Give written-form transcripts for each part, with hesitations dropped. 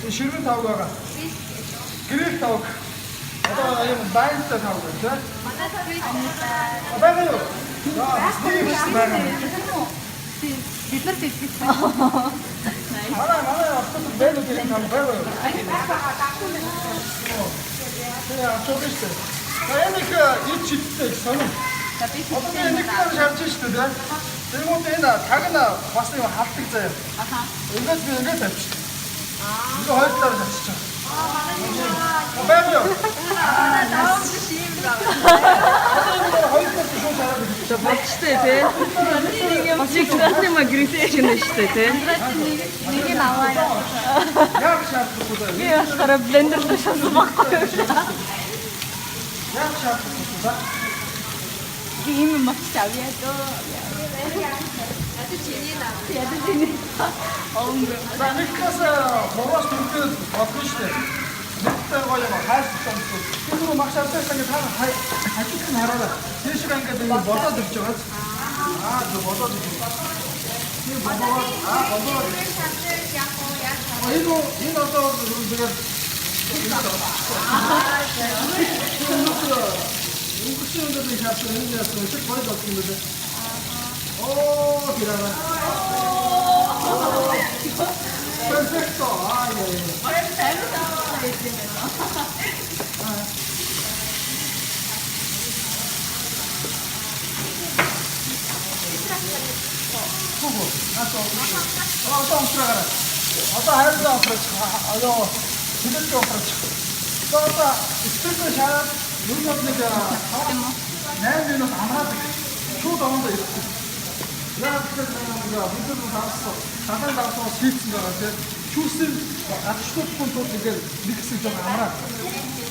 Энэ ширвэн тавг байгаа. Гриль тавг. Одоо юм дайнтай тавг байна тий. Манай гриль. Байгаа юу? Аа, нэг юм байгаа. Бид нар тэгсэн. Манай автобус байна уу гэх юм байгаа юу? Тэгээ авчихсан шүү дээ. За, энэ их ид чидтэй их сонин. За, би Одоо би нэг талаар шарж шүү дээ. Тэгмүүд энэ таг нь бас юм халдаг заяа. Аха. Ингээд би ингээд тавьчих. Ингээ хоёр талаар шарчих. Аа, байна юу? Манай даваа биш юм байна. Одоо хоёр талаас нь шууд шараад ирчих. За, болчтой тий. Бас яг зөвхөн юм грилтэй юм шүү дээ тий. Нэг нь аваа. Яг шаардлагагүй заяа. Би болохоор блендер руу шалсан байхгүй юу? Яг шаардлагагүй заяа. Би юм мовч авъя дөө. Ядаж чиний наа. Ядаж чиний. За, нэг талаас 3-аас 4-ээр бодно шүү дээ. Нэг талаар гоё юм хайрцаг юм. Тэр нөгөө маш авсаас ингээд та хажууд нь хараарай. Тийшээ ингээд ингэ болоод ирж байгаа. Аа, зөв болоод ирж байгаа. Тийм болоод аа болоод. Энэ одоо зүгээр өнгөрсөн өдөр нэг харсан энэ яасан өчиг гоё болсон юм байна. Оо, тэраа. Perfecto. Ay, ay, ay. Хөө. Одоо одоо унтраагаар. Одоо хайрлаа унтраач. Одоо хэлэлт унтраач. Одоо спикер шараад юу нэг 8 минут амраад шууд орондоо ирсэн. Яг тэгэхээр нэг бид нар давсан. Далайн давсан хийцэн байгаа тийм. Шүүсэн гадагшлуулахгүй тул ингээд нэг хэсэг жоо амраад.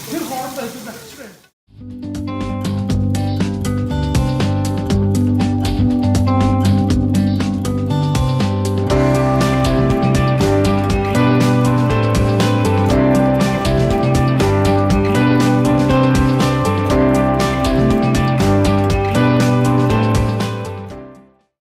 Тэр хоорондоо хэдүүлээ хачих.